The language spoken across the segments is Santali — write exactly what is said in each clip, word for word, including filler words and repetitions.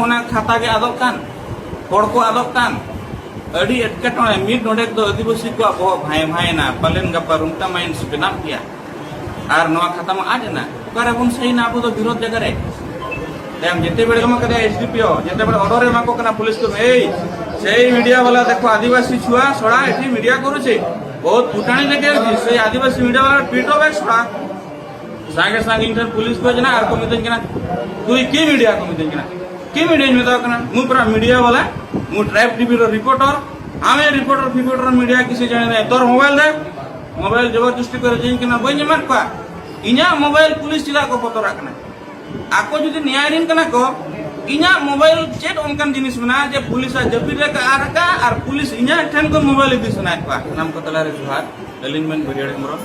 ᱚᱱᱟ ᱠᱷᱟᱛᱟ ᱜᱮ ᱟᱫᱚᱜ ᱠᱟᱱ, ᱦᱚᱲ ᱠᱚ ᱟᱫᱚᱜ ᱠᱟᱱ, ᱟᱹᱰᱤ ᱮᱴᱠᱮᱴᱚᱬᱮ᱾ ᱢᱤᱫ ᱰᱚᱸᱰᱮᱠ ᱫᱚ ᱟᱹᱫᱤᱵᱟᱹᱥᱤ ᱠᱚᱣᱟᱜ ᱵᱚᱦᱚᱜ ᱵᱷᱟᱸᱭ ᱵᱷᱟᱸᱭ ᱮᱱᱟ, ᱯᱟᱞᱮᱱ ᱜᱟᱯᱟ ᱨᱩᱝᱴᱟ ᱢᱟᱭᱤᱱᱥ ᱵᱮᱱᱟᱜ ᱜᱮᱭᱟ᱾ ᱟᱨ ᱱᱚᱣᱟ ᱠᱷᱟᱛᱟ ᱢᱟ ᱟᱫ ᱮᱱᱟ, ᱚᱠᱟᱨᱮ ᱵᱚᱱ ᱥᱟᱹᱭᱤᱱᱟ ᱟᱵᱚ ᱫᱚ ᱵᱤᱨᱳᱫᱷ ᱡᱟᱭᱜᱟ ᱨᱮ? ᱛᱟᱭᱚᱢ ᱡᱮᱛᱮ ᱵᱮᱲᱮ ᱡᱚᱢᱟ ᱠᱟᱫᱮ ᱮᱥ ᱰᱤ ᱯᱤ ᱳ, ᱡᱮᱛᱮ ᱵᱮᱲᱮ ᱚᱰᱚᱨ ᱮ ᱮᱢᱟ ᱠᱚ ᱠᱟᱱᱟ ᱯᱩᱞᱤᱥ ᱠᱚ, "ᱮᱭ, ᱥᱮᱭ ᱢᱤᱰᱤᱭᱟ ᱵᱟᱞᱟ ᱫᱮᱠᱷᱚ, ᱟᱹᱫᱤᱵᱟᱹᱥᱤ ᱪᱷᱩᱣᱟ ᱥᱚᱲᱟ ᱮᱴᱷᱤ ᱢᱤᱰᱤᱭᱟ ᱠᱚᱨᱩᱪᱷᱤ, ᱵᱚᱦᱩᱛ ᱯᱷᱩᱴᱟᱱᱤ ᱞᱮᱠᱮ ᱥᱮᱭ ᱟᱹᱫᱤᱵᱟᱹᱥᱤ ᱢᱤᱰᱤᱭᱟ ᱵᱟᱞᱟ ᱯᱤᱴᱚ ᱵᱮ ᱥᱚᱲᱟ᱾" ᱥᱟᱸᱜᱮ ᱥᱟᱸᱜᱮ ᱤᱧ ᱴᱷᱮᱱ ᱯᱩᱞᱤᱥ ᱠᱚ ᱦᱮᱡ ᱮᱱᱟ ᱟᱨ ᱠᱚ ᱢᱤᱛᱟᱹᱧ ᱠᱟᱱᱟ, "ᱛᱩᱭ ᱠᱤ ᱢᱤᱰᱤᱭᱟ?" ᱠᱚ ᱢᱤᱛᱟᱹᱧ ᱠᱟᱱᱟ, "ᱠᱤ ᱢᱤᱰᱤᱭᱟᱧ ᱢᱮᱛᱟᱣ ᱠᱟᱱᱟ? ᱢᱩ ᱯᱨᱟ ᱢᱤᱰᱤᱭᱟ ᱵᱟᱞᱟ, ᱢᱩ ᱴᱨᱟᱭᱤᱵ ᱴᱤᱵᱷᱤ ᱨᱮ ᱨᱤᱯᱳᱨᱴᱚᱨ, ᱟᱢᱮ ᱨᱤᱯᱳᱨᱴᱚᱨ ᱯᱷᱤᱯᱳᱨᱴᱚᱨ ᱢᱤᱰᱤᱭᱟ ᱠᱤᱥᱮ ᱡᱟᱱᱮ ᱱᱟᱦᱤ, ᱛᱳᱨ ᱢᱳᱵᱟᱭᱤᱞ ᱫᱮ, ᱢᱳᱵᱟᱭᱤᱞ ᱡᱚᱵᱚᱨᱫᱚᱥᱛᱤ ᱠᱚᱨᱮ ᱡᱤᱧ ᱠᱟᱱᱟ, ᱵᱟᱹᱧ ᱮᱢᱟᱫ ᱠᱚᱣᱟ᱾ ᱤᱧᱟᱹᱜ ᱢᱳᱵᱟᱭᱤᱞ ᱯᱩᱞᱤᱥ ᱪᱮᱫᱟᱜ ᱠᱚ ᱵᱚᱛᱚᱨᱟᱜ ᱠᱟᱱᱟ? ᱟᱠᱚ ᱡᱩᱫᱤ ᱱᱮᱭᱟᱭ ᱨᱮᱱ ᱠᱟᱱᱟ ᱠᱚ, ᱤᱧᱟᱹᱜ ᱢᱳᱵᱟᱭᱤᱞ ᱪᱮᱫ ᱚᱱᱠᱟᱱ ᱡᱤᱱᱤᱥ ᱢᱮᱱᱟᱜᱼᱟ ᱡᱮ ᱯᱩᱞᱤᱥᱟᱜ ᱡᱟᱹᱯᱤᱫ ᱨᱮ ᱠᱟᱜ ᱨᱟᱠᱟᱵ ᱟᱨ ᱯᱩᱞᱤᱥ ᱤᱧᱟᱹᱜ ᱴᱷᱮᱱ ᱠᱷᱚᱱ ᱢᱳᱵᱟᱭᱤᱞ ᱤᱫᱤ ᱥᱟᱱᱟᱭᱮᱫ ᱠᱚᱣᱟ?" ᱥᱟᱱᱟᱢ ᱠᱚ ᱛᱟᱞᱟᱨᱮ ᱡᱚᱦᱟᱨ, ᱟᱹᱞᱤᱧ ᱢᱮᱱ ᱵᱟᱹᱨᱤᱭᱟᱹᱲ ᱦᱮᱢᱵᱨᱚᱢ᱾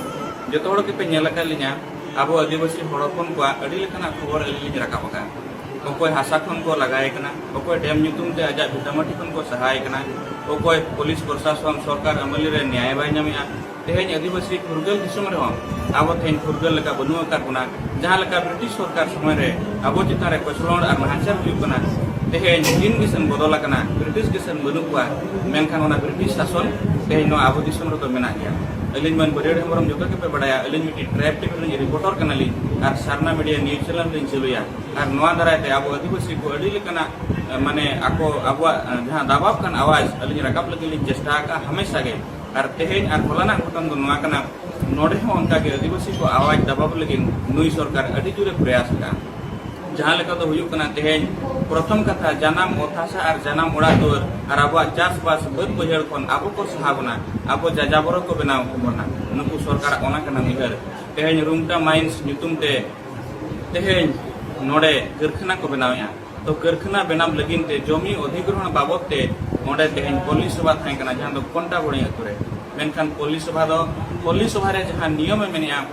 ᱡᱚᱛᱚ ᱦᱚᱲ ᱜᱮᱯᱮ ᱧᱮᱞ ᱟᱠᱟᱫ ᱞᱤᱧᱟ, ᱟᱵᱚ ᱟᱹᱫᱤᱵᱟᱹᱥᱤ ᱦᱚᱲ ᱦᱚᱯᱚᱱ ᱠᱚᱣᱟᱜ ᱟᱹᱰᱤ ᱞᱮᱠᱟᱱᱟᱜ ᱠᱷᱚᱵᱚᱨ ᱟᱹᱞᱤᱧ ᱞᱤᱧ ᱨᱟᱠᱟᱵ ᱟᱠᱟᱫᱼᱟ᱾ ᱚᱠᱚᱭ ᱦᱟᱥᱟ ᱠᱷᱚᱱ ᱠᱚ ᱞᱟᱜᱟᱭᱮ ᱠᱟᱱᱟ, ᱚᱠᱚᱭ ᱰᱮᱢ ᱧᱩᱛᱩᱢ ᱛᱮ ᱟᱡᱟᱜ ᱵᱷᱤᱴᱟᱢᱟᱴᱤ ᱠᱷᱚᱱ ᱠᱚ ᱥᱟᱦᱟᱭᱮ ᱠᱟᱱᱟ, ᱚᱠᱚᱭ ᱯᱩᱞᱤᱥ ᱯᱨᱚᱥᱟᱥᱚᱱ ᱥᱚᱨᱠᱟᱨ ᱟᱹᱢᱟᱹᱞᱤ ᱨᱮ ᱱᱮᱭᱟᱭ ᱵᱟᱭ ᱧᱟᱢᱮᱜᱼᱟ᱾ ᱛᱮᱦᱮᱧ ᱟᱹᱫᱤᱵᱟᱹᱥᱤ ᱯᱷᱩᱨᱜᱟᱹᱞ ᱫᱤᱥᱚᱢ ᱨᱮᱦᱚᱸ ᱟᱵᱚ ᱛᱮᱦᱮᱧ ᱯᱷᱩᱨᱜᱟᱹᱞ ᱞᱮᱠᱟ ᱵᱟᱹᱱᱩᱜ ᱟᱠᱟᱫ ᱵᱚᱱᱟ᱾ ᱡᱟᱦᱟᱸ ᱞᱮᱠᱟ ᱵᱨᱤᱴᱤᱥ ᱥᱚᱨᱠᱟᱨ ᱥᱚᱢᱚᱭ ᱨᱮ ᱟᱵᱚ ᱪᱮᱛᱟᱱ ᱨᱮ ᱠᱚᱪᱞᱚᱱ ᱟᱨ ᱱᱟᱦᱟᱪᱟᱨ ᱦᱩᱭᱩᱜ ᱠᱟᱱᱟ, ᱛᱮᱦᱮᱧ ᱫᱤᱱ ᱜᱮ ᱥᱮᱱ ᱵᱚᱫᱚᱞ ᱟᱠᱟᱱᱟ, ᱵᱨᱤᱴᱤᱥ ᱜᱮ ᱥᱮᱱ ᱵᱟᱹᱱᱩᱜ ᱠᱚᱣᱟ, ᱢᱮᱱᱠᱷᱟᱱ ᱚᱱᱟ ᱵᱨᱤᱴᱤᱥ ᱥᱟᱥᱚᱱ ᱛᱮᱦᱮᱧ ᱱᱚᱣᱟ ᱟᱵᱚ ᱫᱤᱥᱚᱢ ᱨᱮᱫᱚ ᱢᱮᱱᱟᱜ ᱜᱮᱭᱟ᱾ ᱟᱹᱞᱤᱧ ᱢᱟᱹᱱ ᱵᱟᱹᱨᱤᱭᱟᱹᱲ ᱦᱮᱢᱵᱨᱚᱢ, ᱡᱚᱛᱚ ᱜᱮᱯᱮ ᱵᱟᱲᱟᱭᱟ, ᱟᱹᱞᱤᱧ ᱢᱤᱫᱴᱤᱡ ᱴᱨᱟᱭᱤᱵ ᱴᱤᱵᱷᱤ ᱨᱤᱱᱤᱡ ᱨᱤᱯᱳᱨᱴᱟᱨ ᱠᱟᱱᱟᱞᱤᱧ ᱟᱨ ᱥᱟᱨᱱᱟ ᱢᱤᱰᱤᱭᱟ ᱱᱤᱭᱩᱡᱽ ᱪᱮᱱᱮᱞ ᱞᱤᱧ ᱪᱟᱹᱞᱩᱭᱟ᱾ ᱟᱨ ᱱᱚᱣᱟ ᱫᱟᱨᱟᱭ ᱛᱮ ᱟᱵᱚ ᱟᱹᱫᱤᱵᱟᱹᱥᱤ ᱠᱚ ᱟᱹᱰᱤ ᱞᱮᱠᱟᱱᱟᱜ, ᱮ, ᱢᱟᱱᱮ ᱟᱠᱚ ᱟᱵᱚᱣᱟᱜ, ᱮ, ᱡᱟᱦᱟᱸ ᱫᱟᱵᱟᱣ ᱠᱟᱱ ᱟᱣᱟᱡᱽ ᱟᱹᱞᱤᱧ ᱨᱟᱠᱟᱵ ᱞᱟᱹᱜᱤᱫ ᱞᱤᱧ ᱪᱮᱥᱴᱟ ᱟᱠᱟᱫᱼᱟ ᱦᱟᱢᱮᱥᱟ ᱜᱮ᱾ ᱟᱨ ᱛᱮᱦᱮᱧ ᱟᱨ ᱦᱚᱞᱟᱱᱟᱜ ᱜᱷᱚᱴᱚᱱ ᱫᱚ ᱱᱚᱣᱟ ᱠᱟᱱᱟ, ᱱᱚᱰᱮ ᱦᱚᱸ ᱚᱱᱠᱟ ᱜᱮ ᱟᱹᱫᱤᱵᱟᱹᱥᱤ ᱠᱚ ᱟᱣᱟᱡᱽ ᱫᱟᱵᱟᱣ ᱞᱟᱹᱜᱤᱫ ᱱᱩᱭ ᱥᱚᱨᱠᱟᱨ ᱟᱹᱰᱤ ᱡᱳᱨᱮ ᱯᱨᱚᱭᱟᱥ ᱟᱠᱟᱫᱼᱟ᱾ ᱡᱟᱦᱟᱸ ᱞᱮᱠᱟ ᱫᱚ ᱦᱩᱭᱩᱜ ᱠᱟᱱᱟ, ᱛᱮᱦᱮᱧ ᱯᱨᱚᱛᱷᱚᱢ ᱠᱟᱛᱷᱟ, ᱡᱟᱱᱟᱢ ᱚᱛ ᱦᱟᱥᱟ ᱟᱨ ᱡᱟᱱᱟᱢ ᱚᱲᱟᱜ ᱫᱩᱣᱟᱹᱨ ᱟᱨ ᱟᱵᱚᱣᱟᱜ ᱪᱟᱥᱵᱟᱥ ᱵᱟᱹᱫ ᱵᱟᱹᱭᱦᱟᱹᱲ ᱠᱷᱚᱱ ᱟᱵᱚ ᱠᱚ ᱥᱟᱦᱟ ᱵᱚᱱᱟ, ᱟᱵᱚ ᱡᱟᱡᱟᱵᱚᱨᱚ ᱠᱚ ᱵᱮᱱᱟᱣ ᱵᱚᱱᱟ᱾ ᱱᱩᱠᱩ ᱥᱚᱨᱠᱟᱨᱟᱜ ᱚᱱᱟ ᱠᱟᱱᱟ ᱩᱭᱦᱟᱹᱨ᱾ ᱛᱮᱦᱮᱧ ᱨᱩᱝᱴᱟ ᱢᱟᱭᱤᱱᱥ ᱧᱩᱛᱩᱢ ᱛᱮ ᱛᱮᱦᱮᱧ ᱱᱚᱰᱮ ᱠᱟᱹᱨᱠᱷᱟᱱᱟ ᱠᱚ ᱵᱮᱱᱟᱣᱮᱫᱼᱟ᱾ ᱛᱚ, ᱠᱟᱹᱨᱠᱷᱟᱱᱟ ᱵᱮᱱᱟᱣ ᱞᱟᱹᱜᱤᱫ ᱛᱮ ᱡᱚᱢᱤ ᱚᱫᱷᱤᱜᱨᱚᱦᱚᱬ ᱵᱟᱵᱚᱫ ᱛᱮ ᱚᱸᱰᱮ ᱛᱮᱦᱮᱧ ᱯᱚᱞᱞᱤ ᱥᱚᱵᱷᱟ ᱛᱟᱦᱮᱸ ᱠᱟᱱᱟ, ᱡᱟᱦᱟᱸ ᱫᱚ ᱠᱚᱱᱴᱟᱵᱚᱲᱤ ᱟᱹᱛᱩ ᱨᱮ᱾ ᱢᱮᱱᱠᱷᱟᱱ ᱯᱚᱞᱞᱤ ᱥᱚᱵᱷᱟ ᱫᱚ, ᱯᱚᱞᱞᱤ ᱥᱚᱵᱷᱟ ᱨᱮ ᱡᱟᱦᱟᱸ ᱱᱤᱭᱚᱢᱮ ᱢᱮᱱᱮᱜᱼᱟ,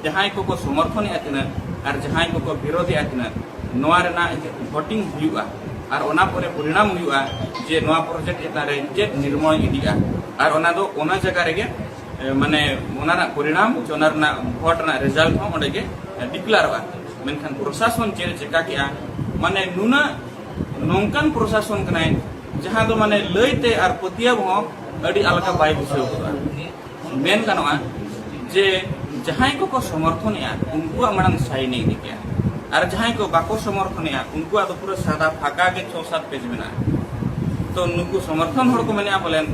ᱡᱟᱦᱟᱸᱭ ᱠᱚᱠᱚ ᱥᱚᱢᱚᱨᱛᱷᱚᱱᱮᱜᱼᱟ ᱛᱤᱱᱟᱹᱜ ᱟᱨ ᱡᱟᱦᱟᱸᱭ ᱠᱚᱠᱚ ᱵᱤᱨᱳᱫᱷᱮᱜᱼᱟ ᱛᱤᱱᱟᱹᱜ, ᱱᱚᱣᱟ ᱨᱮᱱᱟᱜ ᱵᱷᱳᱴᱤᱝ ᱦᱩᱭᱩᱜᱼᱟ ᱟᱨ ᱚᱱᱟ ᱯᱚᱨᱮ ᱯᱚᱨᱤᱱᱟᱢ ᱦᱩᱭᱩᱜᱼᱟ ᱡᱮ ᱱᱚᱣᱟ ᱯᱨᱚᱡᱮᱠᱴ ᱪᱮᱛᱟᱱ ᱨᱮ ᱪᱮᱫ ᱱᱤᱨᱢᱚᱭ ᱤᱫᱤᱜᱼᱟ᱾ ᱟᱨ ᱚᱱᱟ ᱫᱚ ᱚᱱᱟ ᱡᱟᱭᱜᱟ ᱨᱮᱜᱮ, ᱮ, ᱢᱟᱱᱮ ᱚᱱᱟ ᱨᱮᱱᱟᱜ ᱯᱚᱨᱤᱱᱟᱢ ᱥᱮ ᱚᱱᱟ ᱨᱮᱱᱟᱜ ᱵᱷᱳᱴ ᱨᱮᱱᱟᱜ ᱨᱮᱡᱟᱞᱴ ᱦᱚᱸ ᱚᱸᱰᱮ ᱜᱮ, ᱮ, ᱰᱤᱠᱞᱟᱨᱚᱜᱼᱟ᱾ ᱢᱮᱱᱠᱷᱟᱱ ᱯᱨᱚᱥᱟᱥᱚᱱ ᱪᱮᱫ ᱮ ᱪᱮᱠᱟ ᱠᱮᱜᱼᱟ, ᱢᱟᱱᱮ ᱱᱩᱱᱟᱹᱜ ᱱᱚᱝᱠᱟᱱ ᱯᱨᱚᱥᱟᱥᱚᱱ ᱠᱟᱱᱟᱭ, ᱡᱟᱦᱟᱸ ᱫᱚ ᱢᱟᱱᱮ ᱞᱟᱹᱭᱛᱮ ᱟᱨ ᱯᱟᱹᱛᱭᱟᱹᱣ ᱦᱚᱸ ᱟᱹᱰᱤ ᱟᱞᱜᱟ ᱵᱟᱭ ᱵᱩᱡᱷᱟᱹᱣ ᱜᱚᱫᱚᱜᱼᱟ᱾ ᱢᱮᱱ ᱜᱟᱱᱚᱜᱼᱟ ᱡᱮ ᱡᱟᱦᱟᱸᱭ ᱠᱚᱠᱚ ᱥᱚᱢᱚᱨᱛᱷᱚᱱᱮᱜᱼᱟ, ᱩᱱᱠᱩᱣᱟᱜ ᱢᱟᱲᱟᱝ ᱥᱟᱭᱤᱱ ᱤᱫᱤ ᱠᱮᱜᱼᱟ, ᱟᱨ ᱡᱟᱦᱟᱸᱭ ᱠᱚ ᱵᱟᱠᱚ ᱥᱚᱢᱚᱨᱛᱷᱚᱱᱮᱜᱼᱟ, ᱩᱱᱠᱩᱣᱟᱜ ᱫᱚ ᱯᱩᱨᱟᱹ ᱥᱟᱫᱟ ᱯᱷᱟᱸᱠᱟ ᱜᱮ ᱪᱷᱚ ᱥᱟᱛ ᱯᱮᱡᱽ ᱢᱮᱱᱟᱜᱼᱟ᱾ ᱛᱚ ᱱᱩᱠᱩ ᱥᱚᱢᱚᱨᱛᱷᱚᱱ ᱦᱚᱲ ᱠᱚ ᱢᱮᱱᱮᱜᱼᱟ ᱯᱟᱞᱮᱱ,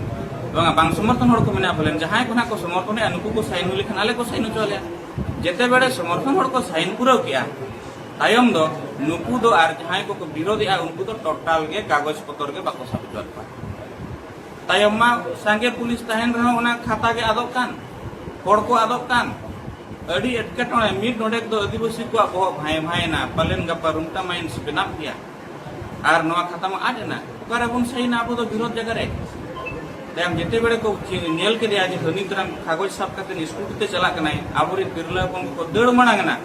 ᱵᱟᱝᱟ, ᱵᱟᱝ ᱥᱚᱢᱚᱨᱛᱷᱚᱱ ᱦᱚᱲ ᱠᱚ ᱢᱮᱱᱮᱜᱼᱟ ᱯᱟᱞᱮᱱ, ᱡᱟᱦᱟᱸᱭ ᱠᱚ ᱱᱟᱦᱟᱜ ᱠᱚ ᱥᱚᱢᱚᱨᱛᱷᱚᱱᱮᱜᱼᱟ, ᱱᱩᱠᱩ ᱠᱚ ᱥᱟᱭᱤᱱ ᱦᱩᱭ ᱞᱮᱠᱷᱟᱱ ᱟᱞᱮ ᱠᱚ ᱥᱟᱭᱤᱱ ᱦᱚᱪᱚ ᱟᱞᱮᱭᱟ᱾ ᱡᱮᱛᱮ ᱵᱮᱲᱮ ᱥᱚᱢᱚᱨᱛᱷᱚᱱ ᱦᱚᱲ ᱠᱚ ᱥᱟᱭᱤᱱ ᱯᱩᱨᱟᱹᱣ ᱠᱮᱜᱼᱟ, ᱛᱟᱭᱚᱢ ᱫᱚ ᱱᱩᱠᱩ ᱫᱚ ᱟᱨ ᱡᱟᱦᱟᱸᱭ ᱠᱚᱠᱚ ᱵᱤᱨᱳᱫᱮᱜᱼᱟ, ᱩᱱᱠᱩ ᱫᱚ ᱴᱳᱴᱟᱞ ᱜᱮ ᱠᱟᱜᱚᱡᱽ ᱯᱚᱛᱚᱨ ᱜᱮ ᱵᱟᱠᱚ ᱥᱟᱵ ᱦᱚᱪᱚᱣᱟᱜ ᱠᱚᱣᱟ᱾ ᱛᱟᱭᱚᱢ ᱢᱟ ᱥᱟᱸᱜᱮ ᱯᱩᱞᱤᱥ ᱛᱟᱦᱮᱱ ᱨᱮᱦᱚᱸ ᱚᱱᱟ ᱠᱷᱟᱛᱟ ᱜᱮ ᱟᱫᱚᱜ ᱠᱟᱱ, ᱦᱚᱲ ᱠᱚ ᱟᱫᱚᱜ ᱠᱟᱱ, ᱟᱹᱰᱤ ᱮᱴᱠᱮᱴᱚᱬᱮ᱾ ᱢᱤᱫ ᱰᱚᱸᱰᱮᱠ ᱫᱚ ᱟᱹᱫᱤᱵᱟᱹᱥᱤ ᱠᱚᱣᱟᱜ ᱵᱚᱦᱚᱜ ᱵᱷᱟᱸᱭ ᱵᱷᱟᱸᱭ ᱮᱱᱟ, ᱯᱟᱞᱮᱱ ᱜᱟᱯᱟ ᱨᱩᱢᱴᱟ ᱢᱟᱭᱤᱱᱥ ᱵᱮᱱᱟᱜ ᱜᱮᱭᱟ᱾ ᱟᱨ ᱱᱚᱣᱟ ᱠᱷᱟᱛᱟ ᱢᱟ ᱟᱫ ᱮᱱᱟ᱾ ᱚᱠᱟ ᱨᱮᱵᱚᱱ ᱥᱟᱭᱤᱱᱟ ᱟᱵᱚ ᱫᱚ ᱵᱤᱨᱳᱫᱷ ᱡᱟᱭᱜᱟ ᱨᱮ? ᱛᱟᱭᱚᱢ ᱡᱮᱛᱮ ᱵᱮᱲᱮ ᱠᱚ ᱪᱤ-, ᱧᱮᱞ ᱠᱮᱫᱮᱭᱟ ᱡᱮ ᱦᱟᱹᱱᱤ ᱛᱟᱨᱟᱝ ᱠᱟᱜᱚᱡᱽ ᱥᱟᱵ ᱠᱟᱛᱮ ᱥᱠᱩᱴᱤ ᱛᱮ ᱪᱟᱞᱟᱜ ᱠᱟᱱᱟᱭ, ᱟᱵᱚᱨᱮᱱ ᱛᱤᱨᱞᱟᱹ ᱦᱚᱯᱚᱱ ᱠᱚᱠᱚ ᱫᱟᱹᱲ ᱢᱟᱲᱟᱝ ᱮᱱᱟ,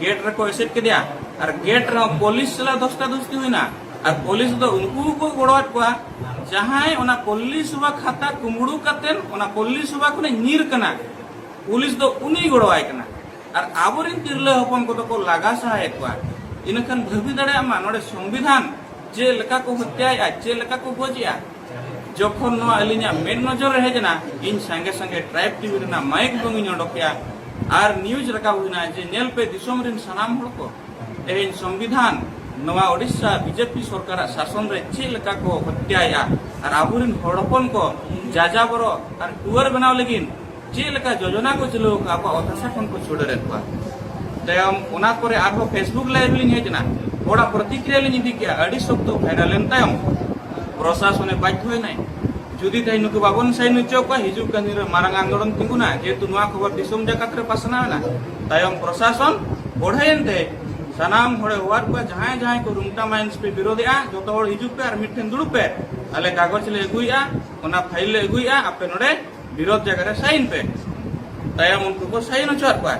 ᱜᱮᱴ ᱨᱮᱠᱚ ᱮᱥᱮᱫ ᱠᱮᱫᱮᱭᱟ᱾ ᱟᱨ ᱜᱮᱴ ᱨᱮᱦᱚᱸ ᱯᱩᱞᱤᱥ ᱥᱟᱞᱟᱜ ᱫᱷᱚᱥᱴᱟ ᱫᱷᱚᱥᱴᱤ ᱦᱩᱭᱱᱟ᱾ ᱟᱨ ᱯᱩᱞᱤᱥ ᱫᱚ ᱩᱱᱠᱩ ᱠᱚ ᱜᱚᱲᱚᱣᱟᱫ ᱠᱚᱣᱟ, ᱡᱟᱦᱟᱸᱭ ᱚᱱᱟ ᱯᱚᱞᱞᱤ ᱥᱮᱵᱟ ᱠᱷᱟᱛᱟ ᱠᱩᱢᱵᱽᱲᱩ ᱠᱟᱛᱮ ᱚᱱᱟ ᱯᱚᱞᱞᱤ ᱥᱮᱵᱟ ᱠᱷᱚᱱᱮ ᱧᱤᱨ ᱠᱟᱱᱟ, ᱯᱩᱞᱤᱥ ᱫᱚ ᱩᱱᱤᱭ ᱜᱚᱲᱚᱣᱟᱭ ᱠᱟᱱᱟ᱾ ᱟᱨ ᱟᱵᱚᱨᱮᱱ ᱛᱤᱨᱞᱟᱹ ᱦᱚᱯᱚᱱ ᱠᱚᱫᱚ ᱠᱚ ᱞᱟᱜᱟ ᱥᱟᱦᱟᱭᱮᱫ ᱠᱚᱣᱟ᱾ ᱤᱱᱟᱹᱠᱷᱟᱱ ᱵᱷᱟᱹᱵᱤ ᱫᱟᱲᱮᱭᱟᱜ ᱢᱟ, ᱱᱚᱰᱮ ᱥᱚᱝᱵᱤᱫᱷᱟᱱ ᱪᱮᱫ ᱞᱮᱠᱟ ᱠᱚ ᱦᱚᱛᱭᱟᱭᱮᱫᱼᱟ, ᱪᱮᱫ ᱞᱮᱠᱟ ᱠᱚ ᱜᱚᱡᱮᱜᱼᱟ᱾ ᱡᱚᱠᱷᱚᱱ ᱱᱚᱣᱟ ᱟᱹᱞᱤᱧᱟᱜ ᱢᱮᱫ ᱱᱚᱡᱚᱨ ᱨᱮ ᱦᱮᱡ ᱮᱱᱟ, ᱤᱧ ᱥᱟᱸᱜᱮ ᱥᱟᱸᱜᱮ ᱴᱨᱟᱭᱤᱵᱽ ᱴᱤᱵᱷᱤ ᱨᱮᱱᱟᱜ ᱢᱟᱭᱤᱠ ᱫᱚᱝ ᱤᱧ ᱚᱰᱚᱠ ᱠᱮᱜᱼᱟ ᱟᱨ ᱱᱤᱭᱩᱡᱽ ᱨᱟᱠᱟᱵ ᱦᱩᱭᱱᱟ ᱡᱮ, ᱧᱮᱞ ᱯᱮ ᱫᱤᱥᱚᱢ ᱨᱮᱱ ᱥᱟᱱᱟᱢ ᱦᱚᱲ ᱠᱚ, ᱛᱮᱦᱮᱧ ᱥᱚᱝᱵᱤᱫᱷᱟᱱ ᱱᱚᱣᱟ ᱳᱰᱤᱥᱟ ᱵᱤᱡᱮᱯᱤ ᱥᱚᱨᱠᱟᱨᱟᱜ ᱥᱟᱥᱚᱱ ᱨᱮ ᱪᱮᱫ ᱞᱮᱠᱟ ᱠᱚ ᱦᱚᱛᱭᱟᱭᱮᱫᱼᱟ ᱟᱨ ᱟᱵᱚᱨᱮᱱ ᱦᱚᱲ ᱦᱚᱯᱚᱱ ᱠᱚ ᱡᱟᱡᱟᱵᱚᱨᱚ ᱟᱨ ᱴᱩᱣᱟᱹᱨ ᱵᱮᱱᱟᱣ ᱞᱟᱹᱜᱤᱫ ᱪᱮᱫ ᱞᱮᱠᱟ ᱡᱳᱡᱚᱱᱟ ᱠᱚ ᱪᱟᱹᱞᱩ ᱟᱠᱟᱫᱼᱟ, ᱟᱵᱚᱣᱟᱜ ᱚᱛ ᱦᱟᱥᱟ ᱠᱷᱚᱱ ᱠᱚ ᱪᱷᱩᱰᱟᱹᱨᱮᱫ ᱠᱚᱣᱟ᱾ ᱛᱟᱭᱚᱢ ᱚᱱᱟ ᱠᱚᱨᱮ ᱟᱨᱦᱚᱸ Facebook live ᱞᱤᱧ ᱦᱮᱡ ᱮᱱᱟ, ᱦᱚᱲᱟᱜ ᱯᱨᱚᱛᱤᱠᱨᱤᱭᱟ ᱞᱤᱧ ᱤᱫᱤ ᱠᱮᱜᱼᱟ᱾ ᱟᱹᱰᱤ ᱥᱚᱠᱛᱚ viral ᱮᱱ ᱛᱟᱭᱚᱢ ᱯᱨᱚᱥᱟᱥᱚᱱᱮ ᱵᱟᱫᱽᱫᱷᱚᱭᱮᱱᱟᱭ᱾ ᱡᱩᱫᱤ ᱛᱮᱦᱮᱧ ᱱᱩᱠᱩ ᱵᱟᱵᱚᱱ ᱥᱟᱭᱤᱱ ᱦᱚᱪᱚ ᱠᱚᱣᱟ, ᱦᱤᱡᱩᱜ ᱠᱟᱱ ᱫᱤᱱ ᱨᱮ ᱢᱟᱨᱟᱝ ᱟᱱᱫᱳᱞᱚᱱ ᱛᱤᱸᱜᱩᱱᱟ, ᱡᱮᱦᱮᱛᱩ ᱱᱚᱣᱟ ᱠᱷᱚᱵᱚᱨ ᱫᱤᱥᱚᱢ ᱡᱟᱠᱟᱛ ᱨᱮ ᱯᱟᱥᱱᱟᱣ ᱮᱱᱟ᱾ ᱛᱟᱭᱚᱢ ᱯᱨᱚᱥᱟᱥᱚᱱ ᱵᱚᱲᱦᱮᱭᱮᱱ ᱛᱮ ᱥᱟᱱᱟᱢ ᱦᱚᱲᱮ ᱦᱚᱦᱚᱣᱟᱫ ᱠᱚᱣᱟ, ᱡᱟᱦᱟᱸᱭ ᱡᱟᱦᱟᱸᱭ ᱠᱚ ᱨᱩᱢᱴᱟ ᱢᱟᱭᱤᱱᱥ ᱯᱮ ᱵᱤᱨᱳᱫᱮᱜᱼᱟ, ᱡᱚᱛᱚ ᱦᱚᱲ ᱦᱤᱡᱩᱜ ᱯᱮ ᱟᱨ ᱢᱤᱫ ᱴᱷᱮᱱ ᱫᱩᱲᱩᱵ ᱯᱮ᱾ ᱟᱞᱮ ᱠᱟᱜᱚᱡᱽ ᱞᱮ ᱟᱹᱜᱩᱭᱮᱜᱼᱟ, ᱚᱱᱟ ᱯᱷᱟᱭᱤᱞ ᱞᱮ ᱟᱹᱜᱩᱭᱮᱜᱼᱟ, ᱟᱯᱮ ᱱᱚᱰᱮ ᱵᱤᱨᱳᱫᱷ ᱡᱟᱭᱜᱟ ᱨᱮ ᱥᱟᱭᱤᱱ ᱯᱮ᱾ ᱛᱟᱭᱚᱢ ᱩᱱᱠᱩ ᱠᱚ ᱥᱟᱭᱤᱱ ᱦᱚᱪᱚᱣᱟᱫ ᱠᱚᱣᱟ᱾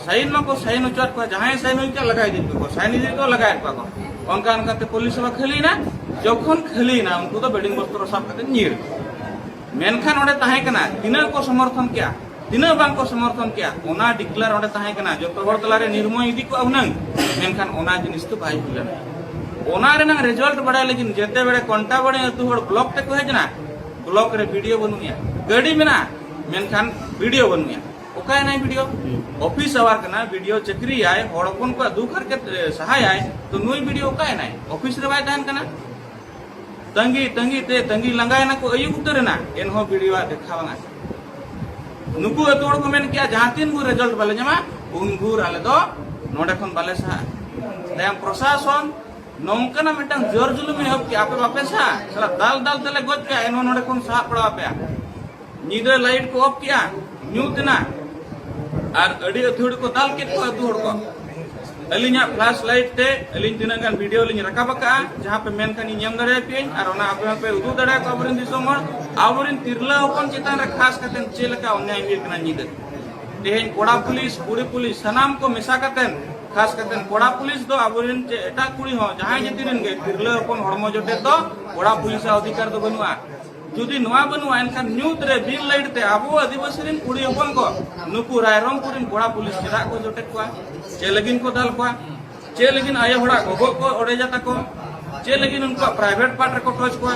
ᱥᱟᱭᱤᱱ ᱢᱟᱠᱚ ᱥᱟᱭᱤᱱ ᱦᱚᱪᱚᱣᱟᱫ ᱠᱚᱣᱟ, ᱡᱟᱦᱟᱸᱭ ᱥᱟᱭᱤᱱ ᱦᱩᱭ ᱠᱮᱫ ᱞᱟᱜᱟ ᱤᱫᱤ ᱠᱚᱣᱟ, ᱥᱟᱭᱤᱱ ᱤᱫᱤ ᱠᱚ ᱞᱟᱜᱟᱭᱮᱫ ᱠᱚᱣᱟ ᱠᱚ᱾ ᱚᱱᱠᱟ ᱚᱱᱠᱟᱛᱮ ᱯᱩᱞᱤᱥ ᱥᱮᱵᱟ ᱠᱷᱟᱹᱞᱤᱭᱮᱱᱟ᱾ ᱡᱚᱠᱷᱚᱱ ᱠᱷᱟᱹᱞᱤᱭᱮᱱᱟ, ᱩᱱᱠᱩ ᱫᱚ ᱵᱮᱰᱤᱝ ᱵᱚᱥᱛᱨᱚ ᱥᱟᱵ ᱠᱟᱛᱮ ᱧᱤᱨ᱾ ᱢᱮᱱᱠᱷᱟᱱ ᱚᱸᱰᱮ ᱛᱟᱦᱮᱸ ᱠᱟᱱᱟ, ᱛᱤᱱᱟᱹᱜ ᱠᱚ ᱥᱚᱢᱚᱨᱛᱷᱚᱱ ᱠᱮᱜᱼᱟ, ᱛᱤᱱᱟᱹᱜ ᱵᱟᱝ ᱠᱚ ᱥᱚᱢᱚᱨᱛᱷᱚᱱ ᱠᱮᱜᱼᱟ, ᱚᱱᱟ declare ᱚᱸᱰᱮ ᱛᱟᱦᱮᱸ ᱠᱟᱱᱟ᱾ ᱡᱚᱛᱚ ᱦᱚᱲ ᱛᱟᱞᱟᱨᱮ ᱱᱤᱨᱢᱚᱭ ᱤᱫᱤ ᱠᱚᱜᱼᱟ ᱦᱩᱱᱟᱹᱝ, ᱢᱮᱱᱠᱷᱟᱱ ᱚᱱᱟ ᱡᱤᱱᱤᱥ ᱫᱚ ᱵᱟᱭ ᱦᱩᱭ ᱞᱮᱱᱟ᱾ ᱚᱱᱟ ᱨᱮᱱᱟᱜ ᱨᱮᱡᱟᱞᱴ ᱵᱟᱲᱟᱭ ᱞᱟᱹᱜᱤᱫ ᱡᱮᱛᱮ ᱵᱮᱲᱮ ᱠᱚᱱᱴᱟ ᱵᱟᱲᱮ ᱟᱹᱛᱩ ᱦᱚᱲ ᱵᱞᱚᱠ ᱛᱮᱠᱚ ᱦᱮᱡ ᱮᱱᱟ, ᱵᱞᱚᱠ ᱨᱮ ᱵᱤᱰᱤᱳ ᱵᱟᱹᱱᱩᱜ ᱮᱭᱟ, ᱜᱟᱹᱰᱤ ᱢᱮᱱᱟᱜᱼᱟ ᱢᱮᱱᱠᱷᱟᱱ ᱵᱤᱰᱤᱳ ᱵᱟᱹᱱᱩᱜ ᱮᱭᱟ᱾ ᱚᱠᱟᱭᱮᱱᱟᱭ ᱵᱤᱰᱤᱳ? ᱚᱯᱷᱤᱥ ᱟᱣᱟᱨ ᱠᱟᱱᱟ, ᱵᱤᱰᱤᱳ ᱪᱟᱹᱠᱨᱤᱭᱟᱭ, ᱦᱚᱲ ᱦᱚᱯᱚᱱ ᱠᱚᱣᱟᱜ ᱫᱩᱠ ᱦᱟᱨᱠᱮᱛ ᱮ, ᱥᱟᱦᱟᱭᱟᱭ, ᱛᱚ ᱱᱩᱭ ᱵᱤᱰᱤᱳ ᱚᱠᱟᱭᱮᱱᱟᱭ? ᱚᱯᱷᱤᱥ ᱨᱮ ᱵᱟᱭ ᱛᱟᱦᱮᱱ ᱠᱟᱱᱟ᱾ ᱛᱟᱺᱜᱤ ᱛᱟᱺᱜᱤ ᱛᱮ ᱛᱟᱺᱜᱤ ᱞᱟᱸᱜᱟᱭᱮᱱᱟ ᱠᱚ, ᱟᱹᱭᱩᱵ ᱩᱛᱟᱹᱨ ᱮᱱᱟ, ᱮᱱᱦᱚᱸ ᱵᱤᱰᱤᱳᱣᱟᱜ ᱫᱮᱠᱷᱟ ᱵᱟᱝᱟ᱾ ᱱᱩᱠᱩ ᱟᱹᱛᱩ ᱦᱚᱲ ᱠᱚ ᱢᱮᱱ ᱠᱮᱜᱼᱟ, ᱡᱟᱦᱟᱸ ᱛᱤᱱ ᱵᱷᱳᱨ ᱨᱮᱡᱟᱞᱴ ᱵᱟᱞᱮ ᱧᱟᱢᱟ ᱩᱱ ᱵᱷᱳᱨ ᱟᱞᱮ ᱫᱚ ᱱᱚᱰᱮ ᱠᱷᱚᱱ ᱵᱟᱞᱮ ᱥᱟᱦᱟᱜᱼᱟ᱾ ᱛᱟᱭᱚᱢ ᱯᱨᱚᱥᱟᱥᱚᱱ ᱱᱚᱝᱠᱟᱱᱟᱜ ᱢᱤᱫᱴᱟᱝ ᱡᱳᱨ ᱡᱩᱞᱩᱢ ᱮᱦᱚᱵ ᱠᱮᱜᱼᱟ, ᱟᱯᱮ ᱵᱟᱯᱮ ᱥᱟᱦᱟᱜᱼᱟ, ᱥᱟᱞᱟ ᱫᱟᱞ ᱫᱟᱞ ᱛᱮᱞᱮ ᱜᱚᱡ ᱯᱮᱭᱟ, ᱮᱱᱦᱚᱸ ᱱᱚᱰᱮ ᱠᱷᱚᱱ ᱥᱟᱦᱟᱜ ᱯᱟᱲᱟᱣ ᱟᱯᱮᱭᱟ᱾ ᱧᱤᱫᱟᱹ ᱞᱟᱭᱤᱴ ᱠᱚ ᱚᱯᱷ ᱠᱮᱜᱼᱟ, ᱧᱩᱛ ᱮᱱᱟ᱾ ᱟᱨ ᱟᱹᱰᱤ ᱟᱹᱛᱷᱟᱹᱲᱤ ᱠᱚ ᱫᱟᱞ ᱠᱮᱫ ᱠᱚᱣᱟ ᱟᱹᱛᱩ ᱦᱚᱲ ᱠᱚ᱾ ᱟᱹᱞᱤᱧᱟᱜ ᱯᱷᱞᱟᱥ ᱞᱟᱭᱤᱴ ᱛᱮ ᱟᱹᱞᱤᱧ ᱛᱤᱱᱟᱹᱜ ᱜᱟᱱ ᱵᱷᱤᱰᱤᱭᱳ ᱞᱤᱧ ᱨᱟᱠᱟᱵ ᱟᱠᱟᱫᱼᱟ, ᱡᱟᱦᱟᱸ ᱯᱮ ᱢᱮᱱᱠᱷᱟᱱ ᱤᱧ ᱮᱢ ᱫᱟᱲᱮᱭᱟᱯᱮᱭᱟᱹᱧ, ᱟᱨ ᱚᱱᱟ ᱟᱯᱮ ᱦᱚᱸᱯᱮ ᱩᱫᱩᱜ ᱫᱟᱲᱮᱭᱟᱠᱚᱣᱟ ᱟᱵᱚᱨᱮᱱ ᱫᱤᱥᱚᱢ ᱦᱚᱲ᱾ ᱟᱵᱚᱨᱮᱱ ᱛᱤᱨᱞᱟᱹ ᱦᱚᱯᱚᱱ ᱪᱮᱛᱟᱱ ᱨᱮ ᱠᱷᱟᱥ ᱠᱟᱛᱮ ᱪᱮᱫ ᱞᱮᱠᱟ ᱚᱱᱱᱭᱟᱭ ᱦᱩᱭᱩᱜ ᱠᱟᱱᱟ ᱧᱤᱫᱟᱹ᱾ ᱛᱮᱦᱮᱧ ᱠᱚᱲᱟ ᱯᱩᱞᱤᱥ, ᱠᱩᱲᱤ ᱯᱩᱞᱤᱥ, ᱥᱟᱱᱟᱢ ᱠᱚ ᱢᱮᱥᱟ ᱠᱟᱛᱮ, ᱠᱷᱟᱥ ᱠᱟᱛᱮ ᱠᱚᱲᱟ ᱯᱩᱞᱤᱥ ᱫᱚ ᱟᱵᱚᱨᱮᱱ ᱪᱮ ᱮᱴᱟᱜ ᱠᱩᱲᱤ ᱦᱚᱸ ᱡᱟᱦᱟᱸᱭ ᱡᱟᱹᱛᱤ ᱨᱮᱱ ᱜᱮ ᱛᱤᱨᱞᱟᱹ ᱦᱚᱯᱚᱱ ᱦᱚᱲᱢᱚ ᱡᱚᱴᱮᱫ ᱫᱚ ᱠᱚᱲᱟ ᱯᱩᱞᱤᱥᱟᱜ ᱚᱫᱷᱤᱠᱟᱨ ᱫᱚ ᱵᱟᱹᱱᱩᱜᱼᱟ᱾ ᱡᱩᱫᱤ ᱱᱚᱣᱟ ᱵᱟᱹᱱᱩᱜᱼᱟ, ᱮᱱᱠᱷᱟᱱ ᱧᱩᱛ ᱨᱮ ᱵᱤᱱ ᱞᱟᱭᱤᱴ ᱛᱮ ᱟᱵᱚ ᱟᱹᱫᱤᱵᱟᱹᱥᱤ ᱨᱮᱱ ᱠᱩᱲᱤ ᱦᱚᱯᱚᱱ ᱠᱚ ᱱᱩᱠᱩ ᱨᱟᱭᱨᱚᱝᱯᱩᱨ ᱨᱮᱱ ᱠᱚᱲᱟ ᱯᱩᱞᱤᱥ ᱪᱮᱫᱟᱜ ᱠᱚ ᱡᱚᱴᱮᱫ ᱠᱚᱣᱟ? ᱪᱮᱫ ᱞᱟᱹᱜᱤᱫ ᱠᱚ ᱫᱟᱞ ᱠᱚᱣᱟ? ᱪᱮᱫ ᱞᱟᱹᱜᱤᱫ ᱟᱭᱳ ᱦᱚᱲᱟᱜ ᱜᱚᱜᱚ ᱠᱚ ᱚᱲᱮᱡᱟ ᱛᱟᱠᱚ? ᱪᱮᱫ ᱞᱟᱹᱜᱤᱫ ᱩᱱᱠᱩᱣᱟᱜ ᱯᱨᱟᱭᱵᱷᱮᱴ ᱯᱟᱨᱴ ᱨᱮᱠᱚ ᱴᱚᱪ ᱠᱚᱣᱟ?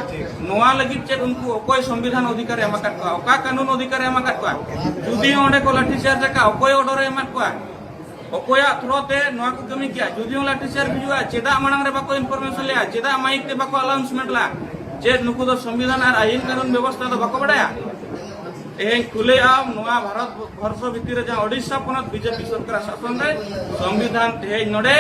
ᱱᱚᱣᱟ ᱞᱟᱹᱜᱤᱫ ᱪᱮᱫ ᱩᱱᱠᱩ ᱚᱠᱚᱭ ᱥᱚᱝᱵᱤᱫᱷᱟᱱ ᱚᱫᱷᱤᱠᱟᱨ ᱮ ᱮᱢ ᱟᱠᱟᱫ ᱠᱚᱣᱟ? ᱚᱠᱟ ᱠᱟᱹᱱᱩᱱ ᱚᱫᱷᱤᱠᱟᱨ ᱮ ᱮᱢ ᱟᱠᱟᱫ ᱠᱚᱣᱟ? ᱡᱩᱫᱤ ᱚᱸᱰᱮ ᱠᱚ ᱞᱟᱴᱷᱤ ᱪᱟᱨᱡᱽ ᱟᱠᱟᱫ, ᱚᱠᱚᱭ ᱚᱨᱰᱟᱨ ᱮ ᱮᱢᱟᱫ ᱠᱚᱣᱟ? ᱚᱠᱚᱭᱟᱜ ᱛᱷᱨᱳ ᱛᱮ ᱱᱚᱣᱟ ᱠᱚ ᱠᱟᱹᱢᱤ ᱠᱮᱜᱼᱟ? ᱡᱩᱫᱤ ᱦᱚᱸ ᱞᱟᱴᱷᱤ ᱪᱟᱨᱡᱽ ᱦᱩᱭᱩᱜᱼᱟ, ᱪᱮᱫᱟᱜ ᱢᱟᱲᱟᱝ ᱨᱮ ᱵᱟᱠᱚ ᱤᱱᱯᱷᱚᱨᱢᱮᱥᱚᱱ ᱞᱮᱜᱼᱟ? ᱪᱮᱫᱟᱜ ᱢᱟᱭᱤᱠ ᱛᱮ ᱵᱟᱠᱚ ᱟᱱᱟᱣᱩᱱᱥᱢᱮᱱᱴ ᱞᱮᱜᱼᱟ? ᱪᱮᱫ ᱱᱩᱠᱩ ᱫᱚ ᱥᱚᱝᱵᱤᱫᱷᱟᱱ ᱟᱨ ᱟᱭᱤᱱ ᱠᱟᱹᱱᱩᱱ ᱵᱮᱵᱚᱥᱛᱷᱟ ᱫᱚ ᱵᱟᱠᱚ ᱵᱟᱲᱟᱭᱟ? ᱛᱮᱦᱮᱧ ᱠᱩᱞᱟᱹᱭ ᱟᱢ ᱱᱚᱣᱟ ᱵᱷᱟᱨᱚᱛ ᱵᱚᱨᱥᱚ ᱵᱷᱤᱛᱤᱨ ᱨᱮ ᱡᱟᱦᱟᱸ ᱳᱰᱤᱥᱟ ᱯᱚᱱᱚᱛ ᱵᱤᱡᱮᱯᱤ ᱥᱚᱨᱠᱟᱨᱟᱜ ᱥᱟᱥᱚᱱ ᱨᱮ ᱥᱚᱝᱵᱤᱫᱷᱟᱱ ᱛᱮᱦᱮᱧ ᱱᱚᱰᱮ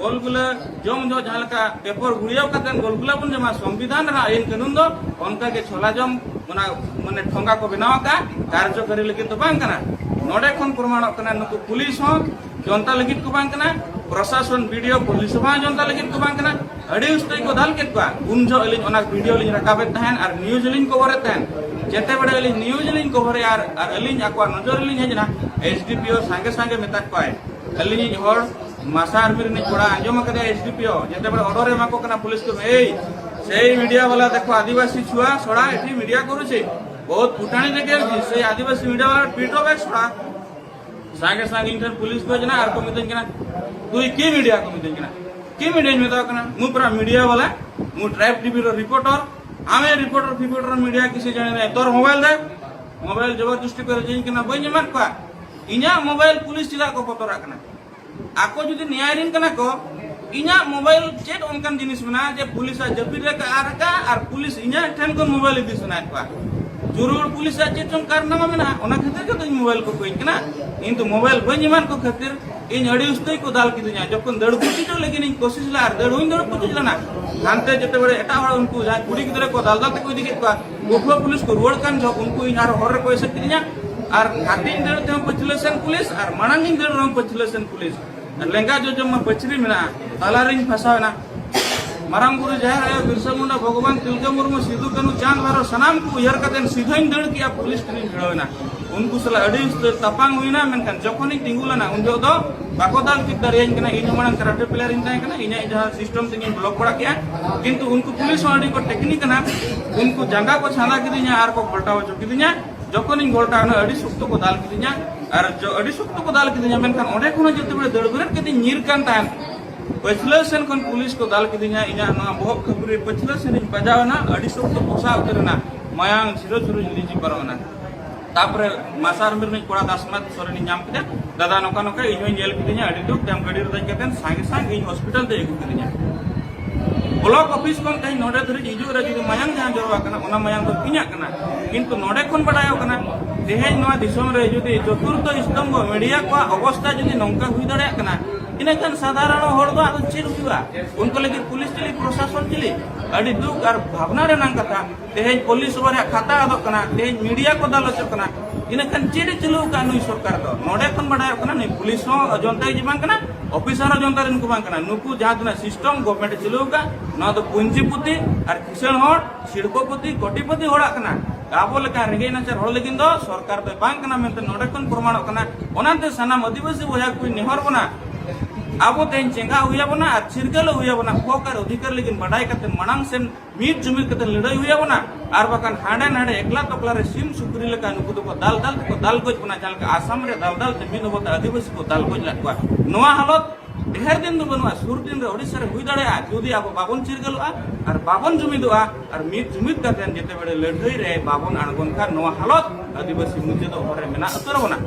ᱜᱳᱞᱜᱩᱞᱟᱹ ᱡᱚᱢ ᱡᱚ ᱡᱟᱦᱟᱸ ᱞᱮᱠᱟ ᱯᱮᱯᱚᱨ ᱜᱩᱲᱤᱭᱟᱹᱣ ᱠᱟᱛᱮ ᱜᱳᱞᱜᱩᱞᱟᱹ ᱵᱚᱱ ᱡᱚᱢᱟ, ᱥᱚᱝᱵᱤᱫᱷᱟᱱ ᱨᱮᱱᱟᱜ ᱟᱹᱭᱤᱱ ᱠᱟᱹᱱᱩᱱ ᱫᱚ ᱚᱱᱠᱟ ᱜᱮ ᱪᱷᱚᱞᱟ ᱡᱚᱢ ᱚᱱᱟ ᱢᱟᱱᱮ ᱴᱷᱚᱸᱜᱟ ᱠᱚ ᱵᱮᱱᱟᱣ ᱟᱠᱟᱫ ᱠᱟᱨᱡᱚᱠᱟᱨᱤ ᱞᱟᱹᱜᱤᱫ ᱫᱚ ᱵᱟᱝ ᱠᱟᱱᱟ᱾ ᱱᱚᱰᱮ ᱠᱷᱚᱱ ᱯᱨᱚᱢᱟᱬᱚᱜ ᱠᱟᱱᱟ ᱱᱩᱠᱩ ᱯᱩᱞᱤᱥ ᱦᱚᱸ ᱡᱚᱱᱛᱟ ᱞᱟᱹᱜᱤᱫ ᱠᱚ ᱵᱟᱝ ᱠᱟᱱᱟ, ᱯᱨᱚᱥᱟᱥᱚᱱ ᱵᱤᱰᱤᱳ ᱯᱩᱞᱤᱥ ᱦᱚᱸ ᱡᱚᱱᱛᱟ ᱞᱟᱹᱜᱤᱫ ᱠᱚ ᱵᱟᱝ ᱠᱟᱱᱟ᱾ ᱟᱹᱰᱤ ᱩᱥᱛᱟᱹᱭ ᱠᱚ ᱫᱟᱞ ᱠᱮᱫ ᱠᱚᱣᱟ᱾ ᱩᱱ ᱡᱚᱦᱚᱜ ᱟᱹᱞᱤᱧ ᱚᱱᱟ ᱵᱤᱰᱤᱭᱳ ᱞᱤᱧ ᱨᱟᱠᱟᱵᱮᱫ ᱛᱟᱦᱮᱸᱱ ᱟᱨ ᱱᱤᱭᱩᱡᱽ ᱞᱤᱧ ᱠᱚᱵᱷᱟᱨᱮᱫ ᱛᱟᱦᱮᱸᱱ᱾ ᱡᱮᱛᱮ ᱵᱮᱲᱟ ᱟᱹᱞᱤᱧ ᱱᱤᱭᱩᱡᱽ ᱞᱤᱧ ᱠᱚᱵᱷᱟᱨᱮᱫᱼᱟ ᱟᱨ, ᱟᱨ ᱟᱹᱞᱤᱧ ᱟᱠᱚᱣᱟᱜ ᱱᱚᱡᱚᱨ ᱨᱮᱞᱤᱧ ᱦᱮᱡ ᱮᱱᱟ, ᱮᱥᱰᱤᱯᱤᱳ ᱥᱟᱸᱜᱮ ᱥᱟᱸᱜᱮ ᱢᱮᱛᱟᱫ ᱠᱚᱣᱟᱭ, ᱟᱹᱞᱤᱧᱤᱡ ᱦᱚᱲ ᱢᱟᱥᱟ ᱟᱨᱢᱤ ᱨᱤᱱᱤᱡ ᱠᱚᱲᱟ ᱟᱸᱡᱚᱢ ᱟᱠᱟᱫᱟᱭ ᱮᱥᱰᱤᱯᱤᱳ, ᱡᱮᱛᱮ ᱵᱮᱲᱟ ᱚᱰᱚᱨ ᱮ ᱮᱢᱟ ᱠᱚ ᱠᱟᱱᱟ ᱯᱩᱞᱤᱥ ᱠᱚ, "ᱮᱭ, ᱥᱮᱭ ᱢᱤᱰᱤᱭᱟ ᱵᱟᱞᱟ ᱫᱮᱠᱷᱚ, ᱟᱹᱫᱤᱵᱟᱹᱥᱤ ᱪᱷᱩᱣᱟ ᱥᱚᱲᱟ ᱮᱴᱷᱤ ᱢᱤᱰᱤᱭᱟ ᱠᱚᱨᱩᱪᱷᱮ, ᱵᱚᱦᱩᱛ ᱯᱷᱩᱴᱟᱹᱱᱤ ᱫᱮᱠᱷᱮ ᱥᱮᱭ ᱟᱹᱫᱤᱵᱟᱹᱥᱤ ᱢᱤᱰᱤᱭᱟ ᱵᱟᱞᱟ ᱯᱤᱴ ᱦᱚᱵᱮ ᱥᱚᱲᱟ᱾" ᱥᱟᱸᱜᱮ ᱥᱟᱸᱜᱮ ᱤᱧ ᱴᱷᱮᱱ ᱯᱩᱞᱤᱥ ᱠᱚ ᱦᱮᱡ ᱮᱱᱟ ᱟᱨ ᱠᱚ ᱢᱤᱛᱟᱹᱧ ᱠᱟᱱᱟ, "ᱛᱩᱭ ᱠᱤ ᱢᱤᱰᱤᱭᱟ?" ᱠᱚ ᱢᱤᱛᱟᱹᱧ ᱠᱟᱱᱟ᱾ ᱠᱤ ᱢᱤᱰᱤᱭᱟᱧ ᱢᱮᱛᱟᱣ ᱠᱟᱱᱟ? ᱢᱩ ᱯᱩᱨᱟ ᱢᱤᱰᱤᱭᱟ ᱵᱟᱞᱟ, ᱢᱩ ᱴᱨᱟᱭᱤᱵ ᱴᱤᱵᱷᱤ ᱨᱮ ᱨᱤᱯᱳᱨᱴᱚᱨ, ᱟᱢᱮ ᱨᱤᱯᱳᱨᱴᱚᱨ ᱯᱷᱤᱯᱳᱨᱴᱚᱨ ᱢᱤᱰᱤᱭᱟ ᱠᱤᱥᱮ ᱡᱟᱱᱮ ᱨᱮ ᱛᱚᱨ ᱢᱳᱵᱟᱭᱤᱞ ᱫᱮ, ᱢᱳᱵᱟᱭᱤᱞ ᱡᱚᱵᱚᱨᱫᱚᱥᱛᱤ ᱠᱚᱨᱮ ᱡᱤᱧ ᱠᱟᱱᱟ, ᱵᱟᱹᱧ ᱮᱢᱟᱫ ᱠᱚᱣᱟ᱾ ᱤᱧᱟᱹᱜ ᱢᱳᱵᱟᱭᱤᱞ ᱯᱩᱞᱤᱥ ᱪᱮᱫᱟᱜ ᱠᱚ ᱵᱚᱛᱚᱨᱟᱜ ᱠᱟᱱᱟ? ᱟᱠᱚ ᱡᱩᱫᱤ ᱱᱮᱭᱟᱭ ᱨᱤᱱ ᱠᱟᱱᱟ ᱠᱚ, ᱤᱧᱟᱹᱜ ᱢᱳᱵᱟᱭᱤᱞ ᱪᱮᱫ ᱚᱱᱠᱟᱱ ᱡᱤᱱᱤᱥ ᱢᱮᱱᱟᱜᱼᱟ ᱡᱮ ᱯᱩᱞᱤᱥᱟᱜ ᱡᱟᱹᱯᱤᱫ ᱨᱮ ᱠᱟᱜ ᱟᱨ ᱠᱟᱜ ᱟᱨ ᱯᱩᱞᱤᱥ ᱤᱧᱟᱹᱜ ᱴᱷᱮᱱ ᱠᱷᱚᱱ ᱢᱳᱵᱟᱭᱤᱞ ᱤᱫᱤ ᱥᱟᱱᱟᱭᱮᱫ ᱠᱚᱣᱟ? ᱡᱩᱨᱩᱲ ᱯᱩᱞᱤᱥᱟᱜ ᱪᱮᱫ ᱪᱚᱝ ᱠᱟᱨᱱᱟᱢᱟ ᱢᱮᱱᱟᱜᱼᱟ, ᱚᱱᱟ ᱠᱷᱟᱹᱛᱤᱨ ᱜᱮ ᱛᱚᱧ ᱢᱳᱵᱟᱭᱤᱞ ᱠᱚ ᱠᱚᱭᱤᱧ ᱠᱟᱱᱟ᱾ ᱤᱧ ᱫᱚ ᱢᱳᱵᱟᱭᱤᱞ ᱵᱟᱹᱧ ᱮᱢᱟᱱ ᱠᱚ ᱠᱷᱟᱹᱛᱤᱨ ᱤᱧ ᱟᱹᱰᱤ ᱩᱥᱛᱟᱹᱭ ᱠᱚ ᱫᱟᱞ ᱠᱤᱫᱤᱧᱟ᱾ ᱡᱚᱠᱷᱚᱱ ᱫᱟᱹᱲ ᱯᱩᱪᱩᱡᱚᱜ ᱞᱟᱹᱜᱤᱫ ᱤᱧ ᱠᱳᱥᱤᱥ ᱞᱮᱫᱟ ᱟᱨ ᱫᱟᱹᱲ ᱦᱚᱸᱧ ᱫᱟᱹᱲ ᱯᱩᱪᱩᱡ ᱞᱮᱱᱟ, ᱦᱟᱱᱛᱮ ᱡᱮᱛᱮ ᱵᱮᱲᱮ ᱮᱴᱟᱜ ᱦᱚᱲ ᱩᱱᱠᱩ ᱡᱟᱦᱟᱸᱭ ᱠᱩᱲᱤ ᱜᱤᱫᱽᱨᱟᱹ ᱠᱚ ᱫᱟᱞ ᱫᱟᱞ ᱛᱮᱠᱚ ᱤᱫᱤ ᱠᱮᱫ ᱠᱚᱣᱟ, ᱯᱟᱹᱴᱷᱩᱣᱟᱹ ᱯᱩᱞᱤᱥ ᱠᱚ ᱨᱩᱣᱟᱹᱲ ᱠᱟᱱ ᱡᱚᱦᱚᱜ ᱩᱱᱠᱩ ᱤᱧ ᱟᱨ ᱦᱚᱨ ᱨᱮᱠᱚ ᱮᱥᱮᱫ ᱠᱤᱫᱤᱧᱟ᱾ ᱟᱨ ᱦᱟᱹᱴᱤᱧ ᱫᱟᱹᱲ ᱛᱮᱦᱚᱸ ᱯᱟᱹᱪᱷᱞᱟᱹ ᱥᱮᱱ ᱯᱩᱞᱤᱥ ᱟᱨ ᱢᱟᱲᱟᱝ ᱤᱧ ᱫᱟᱹᱲ ᱨᱮᱦᱚᱸ ᱯᱟᱹᱪᱷᱞᱟᱹ ᱥᱮᱱ ᱯᱩᱞᱤᱥ᱾ ᱟᱨ ᱞᱮᱸᱜᱟ ᱡᱚᱡᱚᱢ ᱢᱟ ᱯᱟᱹᱪᱷᱨᱤ ᱢᱮᱱᱟᱜᱼᱟ, ᱛᱟᱞᱟᱨᱤᱧ ᱯᱷᱟᱥᱟᱣ ᱮᱱᱟ᱾ ᱢᱟᱨᱟᱝ ᱵᱩᱨᱩ, ᱡᱟᱦᱮᱨ ᱟᱭᱳ, ᱵᱤᱨᱥᱟ ᱢᱩᱱᱰᱟ, ᱵᱷᱚᱜᱚᱵᱟᱱ, ᱛᱤᱞᱠᱟᱹ ᱢᱩᱨᱢᱩ, ᱥᱤᱫᱩ ᱠᱟᱹᱱᱦᱩ, ᱪᱟᱸᱫᱽ ᱵᱷᱟᱭᱨᱚ ᱥᱟᱱᱟᱢ ᱠᱚ ᱩᱭᱦᱟᱹᱨ ᱠᱟᱛᱮ ᱥᱤᱫᱷᱟᱹᱧ ᱫᱟᱹᱲ ᱠᱮᱜᱼᱟ, ᱯᱩᱞᱤᱥ ᱴᱷᱮᱱᱤᱧ ᱵᱷᱤᱲᱟᱹᱣ ᱮᱱᱟ᱾ ᱩᱱᱠᱩ ᱥᱟᱞᱟᱜ ᱟᱹᱰᱤ ᱩᱥᱛᱟᱹᱨ ᱛᱟᱯᱟᱝ ᱦᱩᱭᱱᱟ, ᱢᱮᱱᱠᱷᱟᱱ ᱡᱚᱠᱷᱚᱱᱤᱧ ᱛᱤᱸᱜᱩ ᱞᱮᱱᱟ ᱩᱱ ᱡᱚᱦᱚᱜ ᱫᱚ ᱵᱟᱠᱚ ᱫᱟᱞ ᱴᱷᱤᱠ ᱫᱟᱲᱮᱭᱟᱹᱧ ᱠᱟᱱᱟ᱾ ᱤᱧ ᱦᱚᱸ ᱢᱟᱲᱟᱝ ᱠᱟᱨᱟᱴᱮ ᱯᱞᱮᱭᱟᱨ ᱤᱧ ᱛᱟᱦᱮᱸ ᱠᱟᱱᱟ, ᱤᱧᱟᱹᱜ ᱡᱟᱦᱟᱸ ᱥᱤᱥᱴᱮᱢ ᱛᱮᱜᱤᱧ ᱵᱞᱚᱠ ᱵᱟᱲᱟ ᱠᱮᱜᱼᱟ, ᱠᱤᱱᱛᱩ ᱩᱱᱠᱩ ᱯᱩᱞᱤᱥ ᱦᱚᱸ ᱟᱹᱰᱤ ᱠᱚ ᱴᱮᱠᱱᱤᱠ ᱠᱟᱱᱟ᱾ ᱩᱱᱠᱩ ᱡᱟᱸᱜᱟ ᱠᱚ ᱪᱷᱟᱸᱫᱟ ᱠᱤᱫᱤᱧᱟ ᱟᱨ ᱠᱚ ᱜᱷᱚᱞᱴᱟᱣ ᱦᱚᱪᱚ ᱠᱤᱫᱤᱧᱟ᱾ ᱡᱚᱠᱷᱚᱱᱤᱧ ᱜᱷᱚᱞᱴᱟᱣ ᱮᱱᱟ ᱟᱹᱰᱤ ᱥᱚᱠᱛᱚ ᱠᱚ ᱫᱟᱞ ᱠᱤᱫᱤᱧᱟ᱾ ᱟᱨ ᱡᱚ-, ᱟᱹᱰᱤ ᱥᱚᱠᱛᱚ ᱠᱚ ᱫᱟᱞ ᱠᱤᱫᱤᱧᱟ, ᱢᱮᱱᱠᱷᱟᱱ ᱚᱸᱰᱮ ᱠᱷᱚᱱ ᱦᱚᱸ ᱡᱚᱛᱚ ᱵᱮᱲᱟ ᱫᱟᱹᱲ ᱵᱮᱨᱮᱫ ᱠᱟᱛᱮᱧ ᱧᱤᱨ ᱠᱟᱱ ᱛᱟᱦᱮᱸᱫ᱾ ᱯᱟᱹᱪᱷᱞᱟᱹ ᱥᱮᱱ ᱠᱷᱚᱱ ᱯᱩᱞᱤᱥ ᱠᱚ ᱫᱟᱞ ᱠᱤᱫᱤᱧᱟ, ᱤᱧᱟᱹᱜ ᱱᱚᱣᱟ ᱵᱚᱦᱚᱜ ᱠᱷᱟᱹᱯᱩᱨᱤ ᱯᱟᱹᱪᱷᱞᱟᱹ ᱥᱮᱱᱤᱧ ᱵᱟᱡᱟᱣ ᱮᱱᱟ, ᱟᱹᱰᱤ ᱥᱚᱠᱛᱚ ᱯᱚᱥᱟᱜ ᱩᱛᱟᱹᱨ ᱮᱱᱟ, ᱢᱟᱭᱟᱝ ᱥᱤᱨᱟᱹ ᱥᱤᱨᱟᱹᱧ ᱞᱤᱸᱡᱤ ᱯᱟᱨᱚᱢ ᱮᱱᱟ᱾ ᱛᱟᱯᱚᱨᱮ ᱢᱟᱥᱟᱨ ᱢᱤᱨ ᱨᱤᱱᱤᱡ ᱠᱚᱲᱟ ᱫᱟᱥᱱᱟᱛᱷ ᱥᱚᱨᱮᱱᱤᱧ ᱧᱟᱢ ᱠᱮᱫᱮᱭᱟ, ᱫᱟᱫᱟ ᱱᱚᱝᱠᱟ ᱱᱚᱝᱠᱟ ᱤᱧ ᱦᱚᱸᱧ ᱧᱮᱞ ᱠᱤᱫᱤᱧᱟ, ᱟᱹᱰᱤ ᱫᱩᱠ ᱛᱟᱭᱚᱢ ᱜᱟᱹᱰᱤ ᱨᱮ ᱫᱮᱡ ᱠᱟᱛᱮ ᱥᱟᱸᱜᱮ ᱥᱟᱸᱜᱮ ᱤᱧ ᱦᱚᱥᱯᱤᱴᱟᱞ ᱛᱮ ᱟᱹᱜᱩ ᱠᱤᱫᱤᱧᱟ᱾ ᱵᱞᱚᱠ ᱚᱯᱷᱤᱥ ᱠᱷᱚᱱ ᱛᱮᱦᱮᱧ ᱱᱚᱰᱮ ᱫᱷᱟᱹᱨᱤᱡ ᱦᱤᱡᱩᱜ ᱨᱮ ᱡᱩᱫᱤ ᱢᱟᱭᱟᱝ ᱡᱟᱦᱟᱸ ᱡᱚᱨᱚ ᱟᱠᱟᱱᱟ, ᱚᱱᱟ ᱢᱟᱭᱟᱝ ᱫᱚ ᱤᱧᱟᱹᱜ ᱠᱟᱱᱟ᱾ ᱠᱤᱱᱛᱩ ᱱᱚᱰᱮ ᱠᱷᱚᱱ ᱵᱟᱰᱟᱭᱚᱜ ᱠᱟᱱᱟ, ᱛᱮᱦᱮᱧ ᱱᱚᱣᱟ ᱫᱤᱥᱚᱢ ᱨᱮ ᱡᱩᱫᱤ ᱪᱚᱛᱩᱨᱛᱷᱚ ᱥᱛᱚᱢᱵᱷᱚ ᱢᱤᱰᱤᱭᱟ ᱠᱚᱣᱟᱜ ᱚᱵᱚᱥᱛᱟ ᱡᱩᱫᱤ ᱱᱚᱝᱠᱟ ᱦᱩᱭ ᱫᱟᱲᱮᱭᱟᱜ ᱠᱟᱱᱟ, ᱤᱱᱟᱹᱠᱷᱟᱱ ᱥᱟᱫᱷᱟᱨᱚᱱ ᱦᱚᱲ ᱫᱚ ᱟᱫᱚ ᱪᱮᱫ ᱦᱩᱭᱩᱜᱼᱟ? ᱩᱱᱠᱩ ᱞᱟᱹᱜᱤᱫ ᱯᱩᱞᱤᱥ ᱪᱤᱞᱤ, ᱯᱨᱚᱥᱟᱥᱚᱱ ᱪᱤᱞᱤ? ᱟᱹᱰᱤ ᱫᱩᱠ ᱟᱨ ᱵᱷᱟᱵᱽᱱᱟ ᱨᱮᱱᱟᱜ ᱠᱟᱛᱷᱟ᱾ ᱛᱮᱦᱮᱧ ᱯᱩᱞᱤᱥ ᱵᱟᱨᱭᱟ ᱠᱷᱟᱛᱟ ᱟᱫᱚᱜ ᱠᱟᱱᱟ, ᱛᱮᱦᱮᱧ ᱢᱤᱰᱤᱭᱟ ᱠᱚ ᱫᱟᱞ ᱦᱚᱪᱚᱜ ᱠᱟᱱᱟ᱾ ᱤᱱᱟᱹᱠᱷᱟᱱ ᱪᱮᱫ ᱮ ᱪᱟᱹᱞᱩ ᱟᱠᱟᱫ ᱱᱩᱭ ᱥᱚᱨᱠᱟᱨ ᱫᱚ? ᱱᱚᱰᱮ ᱠᱷᱚᱱ ᱵᱟᱰᱟᱭᱚᱜ ᱠᱟᱱᱟ, ᱱᱩᱭ ᱯᱩᱞᱤᱥ ᱦᱚᱸ ᱚᱡᱚᱱᱛᱟ ᱜᱮ ᱵᱟᱝ ᱠᱟᱱᱟ, ᱚᱯᱷᱤᱥᱟᱨ ᱦᱚᱸ ᱚᱡᱚᱱᱛᱟ ᱨᱮᱱ ᱠᱚ ᱵᱟᱝ ᱠᱟᱱᱟ᱾ ᱱᱩᱠᱩ ᱡᱟᱦᱟᱸ ᱛᱤᱱᱟᱹᱜ ᱥᱤᱥᱴᱚᱢ ᱜᱚᱵᱷᱢᱮᱱᱴ ᱮ ᱪᱟᱹᱞᱩ ᱟᱠᱟᱫ, ᱱᱚᱣᱟ ᱫᱚ ᱯᱩᱧᱡᱤᱯᱩᱛᱤ ᱟᱨ ᱠᱤᱥᱟᱹᱬ ᱦᱚᱲ, ᱥᱤᱲᱯᱚᱯᱚᱛᱤ, ᱠᱳᱴᱤᱯᱚᱛᱤ ᱦᱚᱲᱟᱜ ᱠᱟᱱᱟ᱾ ᱟᱵᱚ ᱞᱮᱠᱟ ᱨᱮᱸᱜᱮᱡ ᱱᱟᱪᱟᱨ ᱦᱚᱲ ᱞᱟᱹᱜᱤᱫ ᱫᱚ ᱥᱚᱨᱠᱟᱨ ᱫᱚ ᱵᱟᱝ ᱠᱟᱱᱟ ᱢᱮᱱᱛᱮ ᱱᱚᱰᱮ ᱠᱷᱚᱱ ᱯᱨᱚᱢᱟᱬᱚᱜ ᱠᱟᱱᱟ᱾ ᱚᱱᱟᱛᱮ ᱥᱟᱱᱟᱢ ᱟᱹᱫᱤᱵᱟᱹᱥᱤ ᱵᱚᱭᱦᱟ ᱠᱚᱧ ᱱᱮᱦᱚᱨ ᱵᱚᱱᱟ, ᱟᱵᱚ ᱛᱮᱦᱮᱧ ᱪᱮᱸᱜᱷᱟ ᱦᱩᱭ ᱟᱵᱚᱱᱟ ᱟᱨ ᱪᱤᱨᱜᱟᱹᱞ ᱦᱩᱭ ᱟᱵᱚᱱᱟ᱾ ᱦᱚᱠ ᱟᱨ ᱚᱫᱷᱤᱠᱟᱨ ᱞᱟᱹᱜᱤᱫ ᱵᱟᱰᱟᱭ ᱠᱟᱛᱮ ᱢᱟᱲᱟᱝ ᱥᱮᱱ ᱢᱤᱫ ᱡᱩᱢᱤᱫ ᱠᱟᱛᱮ ᱞᱟᱹᱲᱦᱟᱹᱭ ᱦᱩᱭ ᱟᱵᱚᱱᱟ᱾ ᱟᱨ ᱵᱟᱠᱷᱟᱱ ᱦᱟᱸᱰᱮ ᱱᱟᱰᱮ ᱮᱠᱞᱟ ᱛᱚᱠᱞᱟ ᱨᱮ ᱥᱤᱢ ᱥᱩᱠᱨᱤ ᱞᱮᱠᱟ ᱱᱩᱠᱩ ᱫᱚᱠᱚ ᱫᱟᱞ ᱫᱟᱞ ᱛᱮᱠᱚ ᱫᱟᱞ ᱜᱚᱡ ᱵᱚᱱᱟ, ᱡᱟᱦᱟᱸ ᱞᱮᱠᱟ ᱟᱥᱟᱢ ᱨᱮ ᱫᱟᱞ ᱫᱟᱞ ᱛᱮ ᱢᱤᱫ ᱚᱵᱚᱛᱟ ᱟᱹᱫᱤᱵᱟᱹᱥᱤ ᱠᱚ ᱫᱟᱞ ᱜᱚᱡ ᱞᱮᱫ ᱠᱚᱣᱟ᱾ ᱱᱚᱣᱟ ᱦᱟᱞᱚᱛ ᱰᱷᱮᱨ ᱫᱤᱱ ᱫᱚ ᱵᱟᱹᱱᱩᱜᱼᱟ, ᱥᱩᱨ ᱫᱤᱱ ᱨᱮ ᱳᱰᱤᱥᱟ ᱨᱮ ᱦᱩᱭ ᱫᱟᱲᱮᱭᱟᱜᱼᱟ, ᱡᱩᱫᱤ ᱟᱵᱚ ᱵᱟᱵᱚᱱ ᱪᱤᱨᱜᱟᱹᱞᱚᱜᱼᱟ ᱟᱨ ᱵᱟᱵᱚᱱ ᱡᱩᱢᱤᱫᱚᱜᱼᱟ ᱟᱨ ᱢᱤᱫ ᱡᱩᱢᱤᱫ ᱠᱟᱛᱮ ᱡᱮᱛᱮ ᱵᱮᱲᱮ ᱞᱟᱹᱲᱦᱟᱹᱭ ᱨᱮ ᱵᱟᱵᱚᱱ ᱟᱬᱜᱚᱱ ᱠᱷᱟᱱ ᱱᱚᱣᱟ ᱦᱟᱞᱚᱛ ᱟᱹᱫᱤᱵᱟᱹᱥᱤ ᱢᱩᱪᱟᱹᱫᱚᱜ ᱦᱚᱨ ᱨᱮ ᱢᱮᱱᱟᱜ ᱩᱛᱟᱹᱨ ᱵᱚᱱᱟ᱾